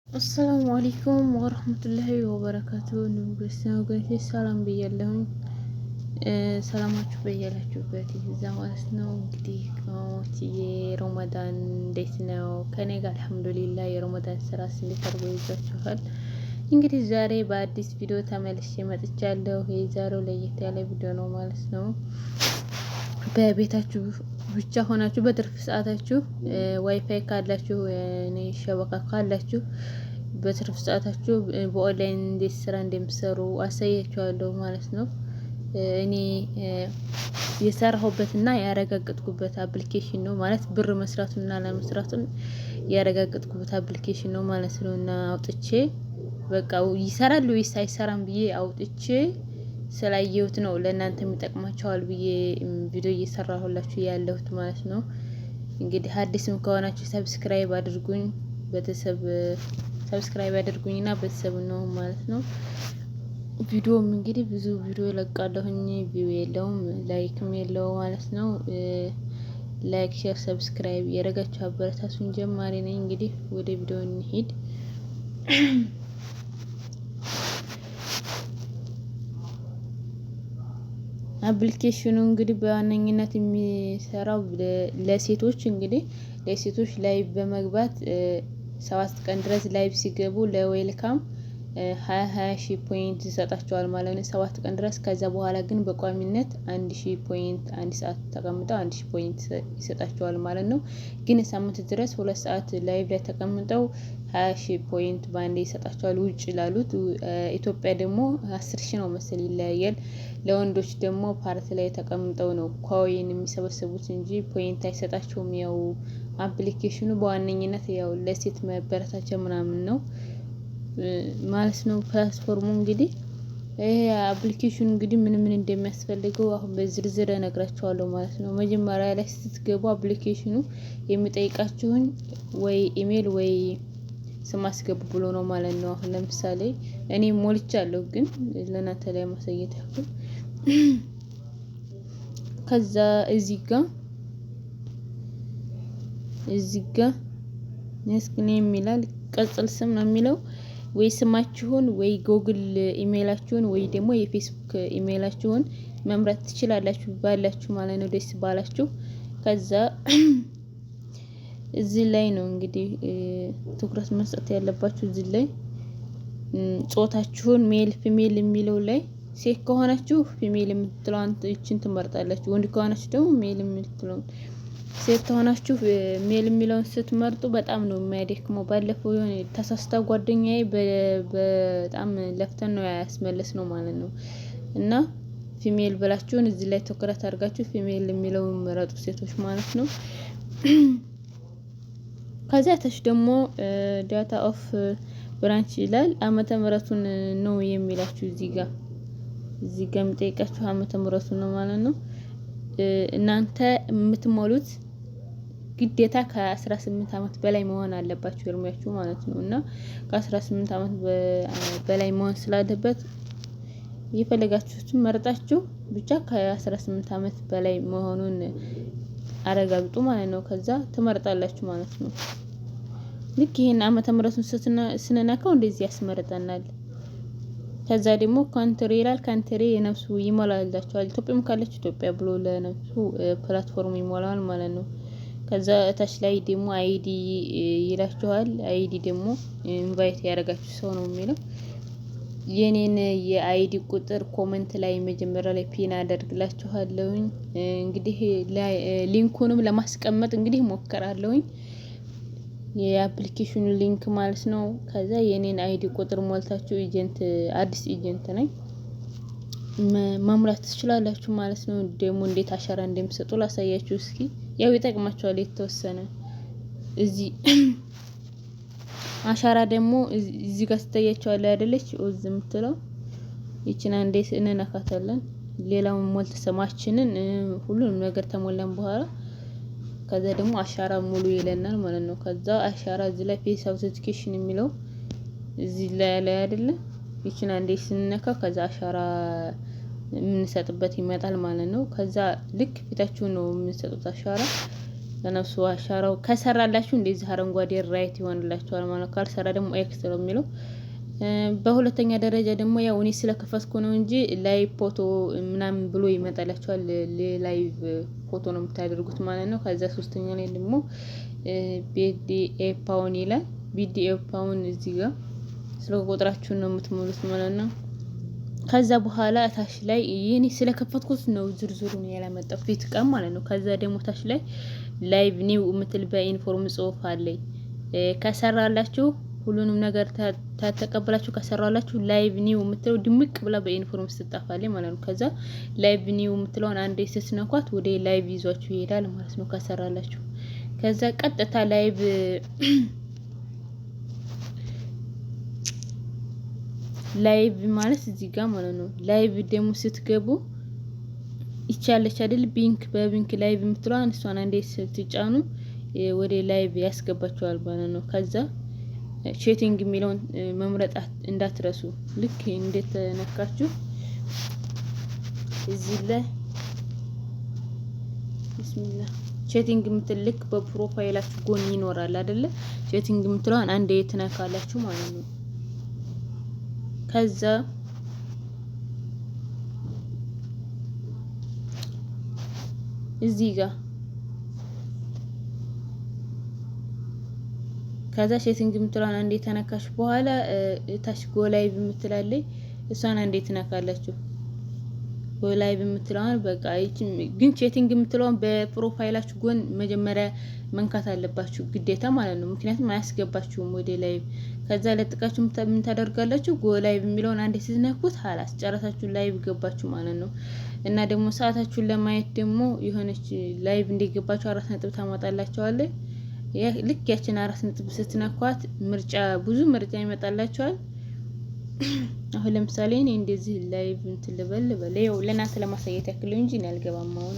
السلام عليكم ورحمة الله وبركاته። እንዲሁም ክርስቲያን ወገኖቼ ሰላም ብያለሁኝ። ሰላማችሁ በያላችሁበት ይብዛ ማለት ነው። እንግዲህ ቅመሞች የረመዳን እንዴት ነው? ከኔ ጋር الحمد لله። የረመዳን ስራስ እንዴት አድርጎ ይዟችኋል? እንግዲህ ዛሬ በአዲስ ቪዲዮ ተመልሼ መጥቻለሁ። የዛሬው ለየት ያለ ቪዲዮ ነው ማለት ነው። በቤታችሁ ብቻ ሆናችሁ በትርፍ ሰዓታችሁ ዋይፋይ ካላችሁ እኔ شبكة ካላችሁ በትርፍ ሰዓታችሁ በኦንላይን እንዴት ስራ እንደምሰሩ አሳያችኋለሁ ማለት ነው። እኔ የሰራሁበትና ያረጋገጥኩበት application ነው ማለት ብር መስራቱንና አለመስራቱን ያረጋገጥኩበት application ነው ማለት ነው። እና አውጥቼ በቃ ይሰራል ወይስ አይሰራም ብዬ አውጥቼ ስላየሁት ነው ለእናንተ የሚጠቅማቸዋል ብዬ ቪዲዮ እየሰራሁላችሁ ያለሁት ማለት ነው። እንግዲህ አዲስም ከሆናችሁ subscribe አድርጉኝ፣ ቤተሰብ subscribe አድርጉኝና ቤተሰብ ነው ማለት ነው። ቪዲዮም እንግዲህ ብዙ ቪዲዮ እለቃለሁኝ፣ view የለውም like ም የለው ማለት ነው። Like፣ share፣ subscribe እያደረጋችሁ አበረታቱኝ። ጀማሪ ነኝ። እንግዲህ ወደ ቪዲዮ እንሂድ። Application ኑ እንግዲህ በዋነኝነት የሚሰራው ለሴቶች፣ እንግዲህ ለሴቶች live በመግባት 7 ቀን ድረስ live ሲገቡ ለ welcome 20 20 ሺህ point ይሰጣቸዋል ማለት ነው፣ 7 ቀን ድረስ። ከዛ በኋላ ግን በቋሚነት 1000 point፣ 1 ሰዓት ተቀምጠው 1000 point ይሰጣቸዋል ማለት ነው። ግን ሳምንት ድረስ 2 ሰዓት live ላይ ተቀምጠው 20,000 point በአንዴ ይሰጣቸዋል ውጭ ላሉት። ኢትዮጵያ ደግሞ 10,000 ነው መሰል፣ ይለያያል። ለወንዶች ደግሞ ፓርቲ ላይ ተቀምጠው ነው coin የሚሰበስቡት እንጂ point አይሰጣቸውም። ያው application ኑ በዋነኝነት ያው ለሴት መበረታቻ ምናምን ነው ማለት ነው። Platform ኡ እንግዲህ ይሄ application እንግዲህ ምን ምን እንደሚያስፈልገው አሁን በዝርዝር እነግራችኋለሁ ማለት ነው። መጀመሪያ ላይ ስትገቡ application ኑ የሚጠይቃችሁን ወይ ኢሜል ወይ ስም አስገቡ ብሎ ነው ማለት ነው። አሁን ለምሳሌ እኔ ሞልቻለሁ፣ ግን ለእናንተ ላይ ማሳየት ያክል። ከዛ እዚህ ጋ nickname ይላል፣ ቅጽል ስም ነው የሚለው። ወይ ስማችሁን ወይ ጎግል ኢሜይላችሁን ወይ ደግሞ የፌስቡክ ኢሜይላችሁን መምረጥ ትችላላችሁ፣ ባላችሁ ማለት ነው፣ ደስ ባላችሁ። ከዛ እዚህ ላይ ነው እንግዲህ ትኩረት መስጠት ያለባችሁ። እዚህ ላይ ጾታችሁን male female የሚለው ላይ ሴት ከሆናችሁ female የምትለዋን ይችን ትመርጣላችሁ። ወንድ ከሆናችሁ ደግሞ male የምትለውን። ሴት ከሆናችሁ male የሚለውን ስትመርጡ በጣም ነው የሚያደክመው። ባለፈው የሆነ ተሳስታ ጓደኛዬ በጣም ለፍተን ነው ያስመለስ ነው ማለት ነው። እና female ብላችሁን እዚህ ላይ ትኩረት አድርጋችሁ female የሚለውን ምረጡ ሴቶች ማለት ነው። ከዚያ ታች ደግሞ date of birth ይላል። ዓመተ ምሕረቱን ነው የሚላችሁ። እዚህ ጋር የሚጠይቃችሁ ዓመተ ምሕረቱን ነው ማለት ነው። እናንተ የምትሞሉት ግዴታ ከ18 ዓመት በላይ መሆን አለባችሁ እድሜያችሁ ማለት ነው። እና ከ18 ዓመት በላይ መሆን ስላለበት የፈለጋችሁትን መርጣችሁ ብቻ ከ18 ዓመት በላይ መሆኑን አረጋግጡ ማለት ነው። ከዛ ትመርጣላችሁ ማለት ነው። ልክ ይሄን ዓመተ ምሕረቱን ስንነካው እንደዚህ ያስመርጠናል። ከዛ ደግሞ country ይላል። Country የነፍሱ ይሞላላችኋል። ኢትዮጵያም ካለች ኢትዮጵያ ብሎ ለነፍሱ platform ይሞላል ማለት ነው። ከዛ እታች ላይ ደግሞ ID ይላችኋል። ID ደግሞ invite ያደረጋችሁ ሰው ነው የሚለው። የኔን የ ID ቁጥር comment ላይ መጀመሪያ ላይ pin አደርግላችኋለሁኝ። እንግዲህ link ኡንም ለማስቀመጥ እንግዲህ ሞከራለሁኝ። የ application ኑ link ማለት ነው። ከዛ የኔን ID ቁጥር ሞልታችሁ agent፣ አዲስ agent ነኝ፣ መሙላት ትችላላችሁ ማለት ነው። ደግሞ እንዴት አሻራ እንደሚሰጡ ላሳያችሁ እስኪ። ያው ይጠቅማችኋል የተወሰነ። እዚህ አሻራ ደግሞ እዚህ ጋር ስታያቸዋለ አይደለች ኦዝ የምትለው፣ ይችን አንዴ እንነካታለን። ሌላውን ሞልት ስማችንን ሁሉንም ነገር ተሞላን በኋላ ከዛ ደግሞ አሻራ ሙሉ ይለናል ማለት ነው። ከዛ አሻራ እዚህ ላይ face authentication የሚለው እዚህ ላይ ላይ አይደለ፣ ይችን አንዴ ስንነካ ከዛ አሻራ የምንሰጥበት ይመጣል ማለት ነው። ከዛ ልክ ፊታችሁን ነው የምንሰጡት አሻራ። ለነፍሱ አሻራው ከሰራላችሁ እንደዚህ አረንጓዴ right ይሆንላችኋል ማለት ነው። ካልሰራ ደግሞ X ነው የሚለው። በሁለተኛ ደረጃ ደግሞ ያው እኔ ስለከፈትኩ ነው እንጂ live ፎቶ ምናምን ብሎ ይመጣላችኋል። Live ፎቶ ነው የምታደርጉት ማለት ነው። ከዛ ሶስተኛ ላይ ደግሞ BDA phone ይላል። BDA phone እዚህ ጋር ስልክ ቁጥራችሁን ነው የምትሞሉት ማለት ነው። ከዛ በኋላ ታች ላይ የኔ ስለከፈትኩት ነው ዝርዝሩን ያላመጣው ፊት ቀን ማለት ነው። ከዛ ደግሞ ታች ላይ live new የምትል በኢንፎርም ጽሁፍ አለኝ። ከሰራላችሁ ሁሉንም ነገር ተቀብላችሁ ከሰራላችሁ live new የምትለው ድምቅ ብላ በኢንፎርም ስትጣፋለች ማለት ነው። ከዛ live new የምትለውን አንዴ ስትነኳት ወደ live ይዟችሁ ይሄዳል ማለት ነው ከሰራላችሁ። ከዛ ቀጥታ live ማለት እዚህ ጋር ማለት ነው። Live ደግሞ ስትገቡ ይቻለች አይደል? pink በ pink live የምትለዋን እሷን አንዴ ስትጫኑ ወደ live ያስገባችኋል ማለት ነው። ከዛ chatting የሚለውን መምረጥ እንዳትረሱ። ልክ እንደተነካችሁ እዚህ ላይ ቢስሚላ chatting የምትል ልክ በ profile ኣችሁ ጎን ይኖራል አይደለ? Chatting የምትለዋን አንዴ ትነካላችሁ ማለት ነው። ከዛ እዚህ ጋር ከዛ chatting የምትለዋን አንዴ ተነካሽ በኋላ ታች go live የምትላለች እሷን አንዴ ትነካላችሁ። Go live የምትለዋን በቃ ግን chatting የምትለዋን በ profile ኣችሁ ጎን መጀመሪያ መንካት አለባችሁ ግዴታ ማለት ነው። ምክንያቱም አያስገባችሁም ወደ live። ከዛ ለጥቃችሁ ምን ታደርጋላችሁ? Go live የሚለውን አንዴ ስትነኩት ሀላስ ጨረሳችሁ፣ live ገባችሁ ማለት ነው። እና ደግሞ ሰዓታችሁን ለማየት ደግሞ የሆነች live እንደገባችሁ አራት ነጥብ ታመጣላችኋለች። ልክ ያችን አራት ነጥብ ስትነኳት ምርጫ ብዙ ምርጫ ይመጣላችኋል። አሁን ለምሳሌ እኔ እንደዚህ live እንትን ልበል ልበል፣ ይኸው ለእናንተ ለማሳየት ያክል እንጂ እኔ አልገባም አሁን።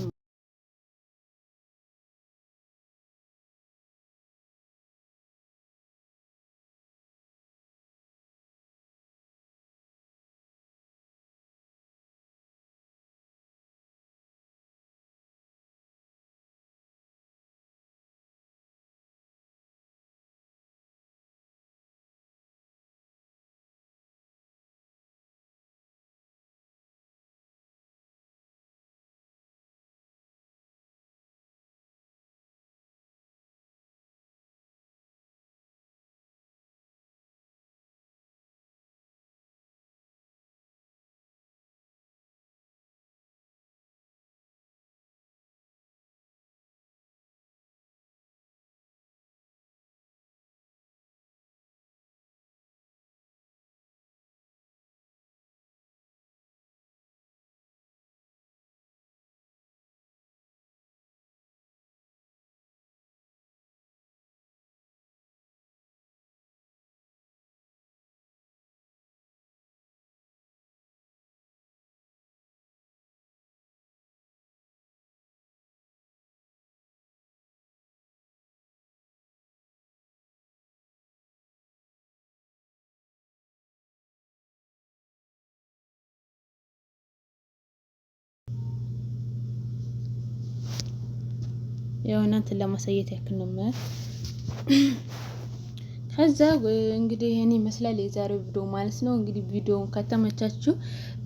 ያው እናንተን ለማሳየት ያክል ነው። ከዛ እንግዲህ ይሄን ይመስላል የዛሬው ቪዲዮ ማለት ነው። እንግዲህ ቪዲዮውን ከተመቻችሁ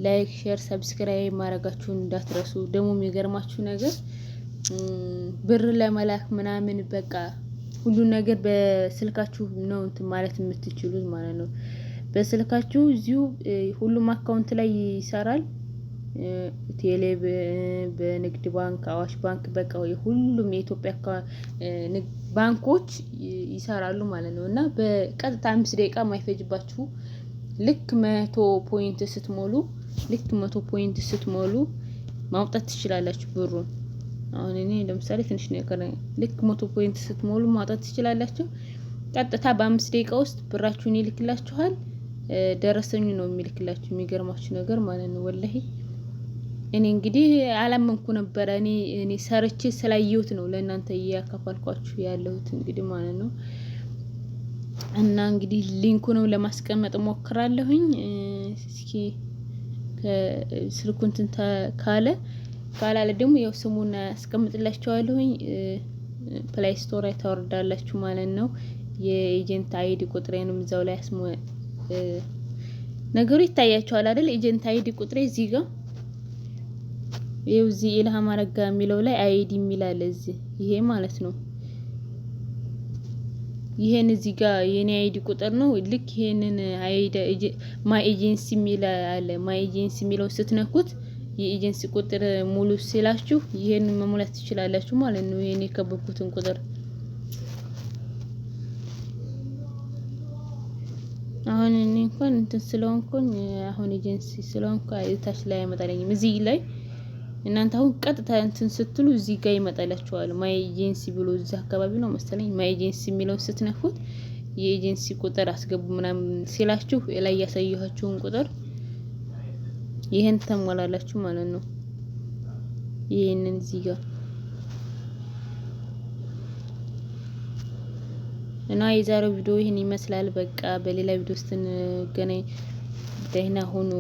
like፣ share፣ subscribe ማድረጋችሁን እንዳትረሱ። ደግሞ የሚገርማችሁ ነገር ብር ለመላክ ምናምን በቃ ሁሉን ነገር በስልካችሁ ነው እንትን ማለት የምትችሉት ማለት ነው። በስልካችሁ እዚሁ ሁሉም account ላይ ይሰራል። ቴሌ፣ በንግድ ባንክ፣ አዋሽ ባንክ በቃ ሁሉም የኢትዮጵያ ባንኮች ይሰራሉ ማለት ነው። እና በቀጥታ 5 ደቂቃ የማይፈጅባችሁ ልክ 100 point ስትሞሉ ልክ 100 point ስትሞሉ ማውጣት ትችላላችሁ ብሩን። አሁን እኔ ለምሳሌ ትንሽ ነው የቀረኝ። ልክ 100 point ስትሞሉ ማውጣት ትችላላችሁ። ቀጥታ በ5 ደቂቃ ውስጥ ብራችሁን ይልክላችኋል። ደረሰኙ ነው የሚልክላችሁ። የሚገርማችሁ ነገር ማለት ነው ወላሂ እኔ እንግዲህ አላመንኩ ነበረ። እኔ ሰርቼ ስላየሁት ነው ለእናንተ እያካፈልኳችሁ ያለሁት እንግዲህ ማለት ነው። እና እንግዲህ link ኡንም ለማስቀመጥ ሞክራለሁኝ። እስኪ ስልኩ እንትን ካለ ካላለ ደግሞ ያው ስሙን አስቀምጥላችኋለሁኝ። Play Store ላይ ታወርዳላችሁ ማለት ነው። የ agent ID ቁጥሬንም እዛው ላይ አስሞ ነገሩ ይታያችኋል አይደል? Agent ID ቁጥሬ እዚህ ጋር ይኸው፣ እዚህ ኢልሃም አረጋ የሚለው ላይ ID የሚል አለ እዚህ፣ ይሄ ማለት ነው። ይሄን እዚህ ጋር የኔ ID ቁጥር ነው። ልክ ይሄንን ID my agency የሚል አለ። My agency የሚለው ስትነኩት የኤጀንሲ ቁጥር ሙሉ ሲላችሁ ይሄንን መሙላት ትችላላችሁ ማለት ነው። ይሄን የከበብኩትን ቁጥር አሁን እኔ እንኳን እንትን ስለሆንኩኝ፣ አሁን ኤጀንሲ ስለሆንኩ ታች ላይ አይመጣልኝም። እዚህ ላይ እናንተ አሁን ቀጥታ እንትን ስትሉ እዚህ ጋር ይመጣላችኋል። My agency ብሎ እዚህ አካባቢ ነው መሰለኝ። My agency የሚለውን ስትነኩት የኤጀንሲ ቁጥር አስገቡ ምናምን ሲላችሁ ላይ ያሳየኋችሁን ቁጥር ይሄን ተሞላላችሁ ማለት ነው። ይሄንን እዚህ ጋር። እና የዛሬው ቪዲዮ ይህን ይመስላል። በቃ በሌላ ቪዲዮ ውስጥ እንገናኝ። ደህና ሁኑ።